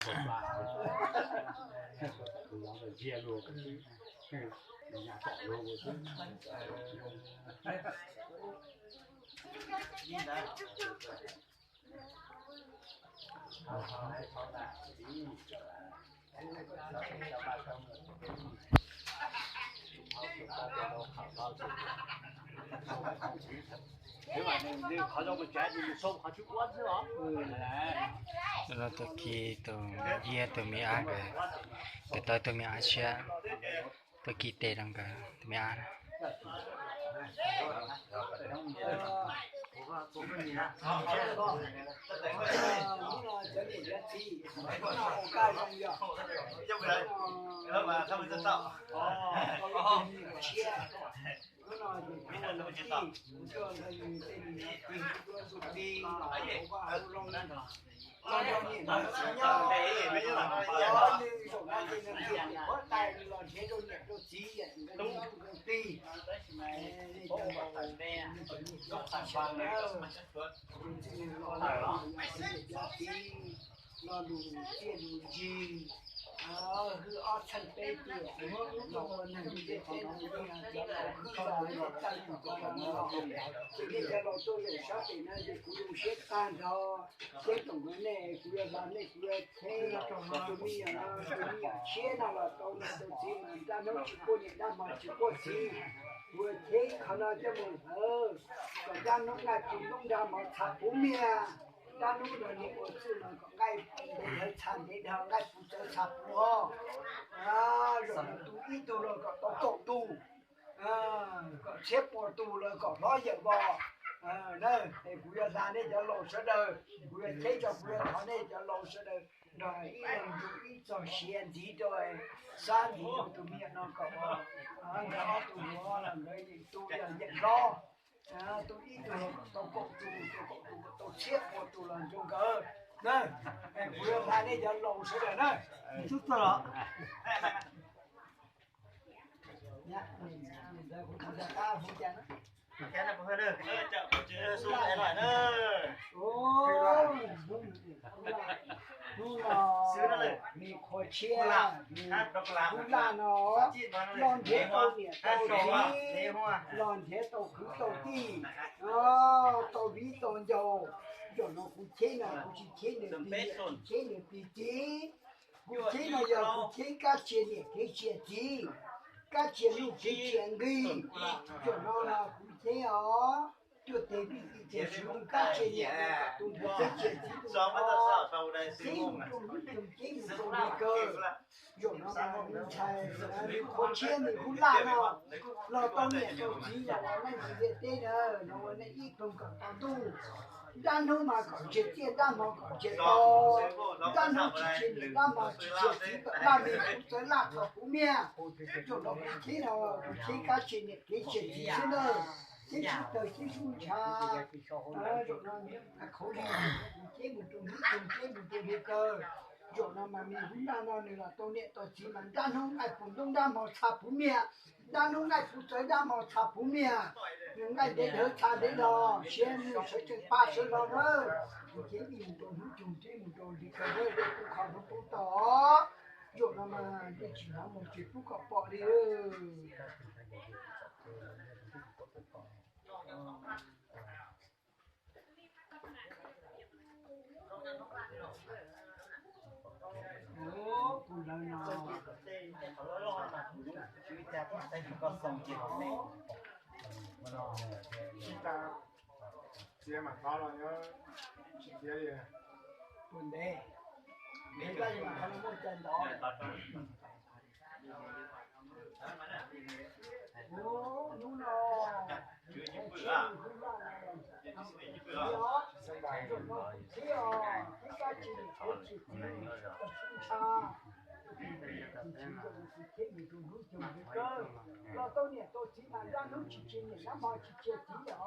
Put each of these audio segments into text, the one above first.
Tag kis tus Yias tus me ab nkawd, tus tau tus me ab tshiab, tag kis tes rau nkawd tus me ab. Lo lus txiaj lus ntsig, hwj ob txheej peb tiam, los ua neeg ntiaj teb no, cov laus hwj los lawv tej tawj mus rau los, ces nej cov laus tuaj zaum sab pem no ces kuv zoo siab tag nrho. Seb toom no nej, kuv yuav hla nej, kuv yuav cheb tus me nyuam no, tus me nyuam tshiab no los tau niam tau txiv mas nrab hnub tsis quaj niam nrab hmo tsis quaj txiv. Kuv yuav cheb qhov no coj mus lawm, kom nrab hnub nqaij puv nrab hmo txha puv miag. Nrab hnub no niam ua txuj no kom nqaij ntev dhawv txha ntev dhawv, nqaij puv txawv txha puv os. Zaum no tu ib tug los kom tau kaum tus, kom txhiab puas tus los kom hlob yawm vos. Es kuv yuav hla nej cov laus sawv daws, kuv yuav cheb tso, kuv yuav thov nej cov laus sawv daws nrog ib leeg ntsuj ib txog siav ntxiv rau, xab ntxiv rau tus me nyuam no kom nkawd ob tug ua los nkawd yeej tu yog yeej hlob. Tu ib tug los kom tau kaum tus, tau kaum tus kom tau txhiab puas tus los rau nkawd na. Kuv yuav hla nej cov laus sawv daws na. Hnub no me qhua tshiab, Hub Laj no, los nrhiav tau niam tau txiv, los nrhiav tau kwv tau tij, tau viv tau ncaus. Zaum no kuv cheb no kuv tsis cheb nws tig niam, tsis cheb nws tig txiv. Kuv cheb no yog kuv cheb kab tsia niam kev tsia txiv, kab tsia nuj kev tsia nqi. Zaum no los kuv cheb os, cuaj tes vij txiv txias sw kab tsia niam, tus nrhiav kev tsia txiv, tus nrhiav kev mus rau hnub coog ceb mus rau li kawg. Zaum no mas me ntxhais, me qhua tshiab me Hub Laj no los tau niam tau txiv los ua neej ntiaj teb na, los ua neej ib tug kom tau ntuj. Nrab hnub mas kom ntsiag txiaj, nrab hmo kom ntsiag to. Nrab hnub tsis ntsiag niam, nrab hmo tsis ntsiag txiv, kom laj me kuv txawv laj txog kuv miag. Zaum no kuv cheb no kuv cheb kab tsia niam kev tsia txiv xwb na, cheb sib tawg cheb sib ntsha. Zaum no niam qhuav li, kuv cheb mus rau hnub coog ceb mus rau li kawg. Zaum no mas me Hub Laj no nws los tau niam tau txiv mas nrab hnub nqaij puv ntuj nrab hmo txha puv miag, nrab hnub nqaij puv txawv nrab hmo txha puv miag, nws nqaij ntev dhawv txha ntev dhawv, siav nws sawv tsees pa sawv hlo na. Kuv cheb mus rau hnub coog ceb mus rau li kawg, kuv qhov hnub pub tau. Zaum no mas ntuj tsis hnov mus tsis pub kom pom li. Tus ntawd no, txiav mas thov los nyob, tsis txiav li. Tus ntev, ntev koj li mas thov los muaj cai ntov. Hnub no, los tau niam tau txiv mas nrab hnub tsis tsim niam, nrab hmo tsis tsim txiv os.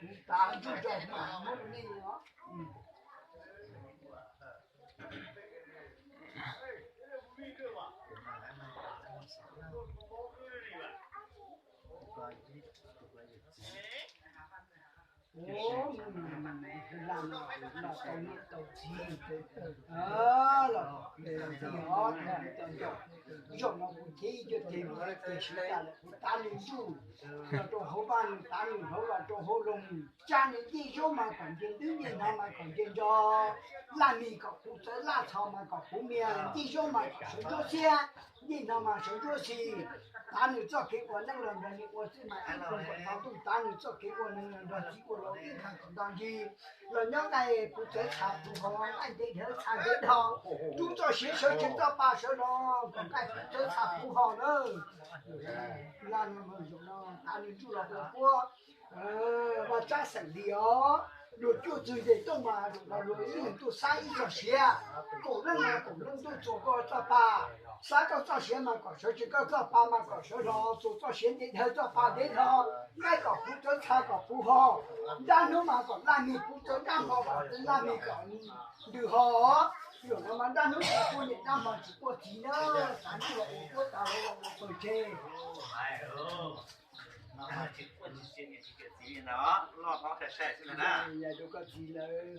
Kuv tav ntsuj rau mas muab rau nej Ua, los tau niam tau txiv, los tau txiv os, zaum no kuv cheb ib co ceg mus ib ceg sib tas lawm, kuv tav nws ntsuj los rau hauv vaj, nws tav nws hauv los rau hauv loog, tsab nws ncej zaub mas kom nce ntws, ncej hno mas kom nce ntso, laj mis kom kuv txawv, laj txho mas kom kuv mias, ncej zaub mas kom sawv ntsuab xiab, ncej hno mas sawv ntsuab xis. Tav nws txoj kev ua neej los nrog nws ua xwb mas ib pliag kom tau ntuj, tav nws txoj kev ua neeg los nrog txiv ua laus ib nqha kom nto ncig. Los nyob nqaij puv txawv txha puv ho, nqaij ntev dhawv txha ntev dhos, rub txoj siav sawv tsees txoj pa sawv los kom nqaij puv txawv txha puv ho na. Laj no, zaum no tav nws ntsuj los ua puab vaj tsab xeem Lis os. Luag cuaj txwg nce tooj mas zaum no luag ib leeg tuaj xab ib txoj siav, kaum leej mas kaum leej tuaj txuas koj txoj pa, xab koj txoj siav mas kom sawv tsees koj txoj pa mas kom sawv hlo, txuas txoj siav ntev dhawv txoj pa ntev dhos, nqaij kom puv txawv txha kom puv ho, nrab hnub mas kom laj mis puv txawv nrab hmo, laj mis kom ntws ho. Zaum no mas nrab hnub tsis quaj niam nrab hmo tsis quaj txiv na, tav ntuj los ua puab tav hauv los ua pawg tseg. Loj hlob sai sai xwb na. Rau koj txiv lawm.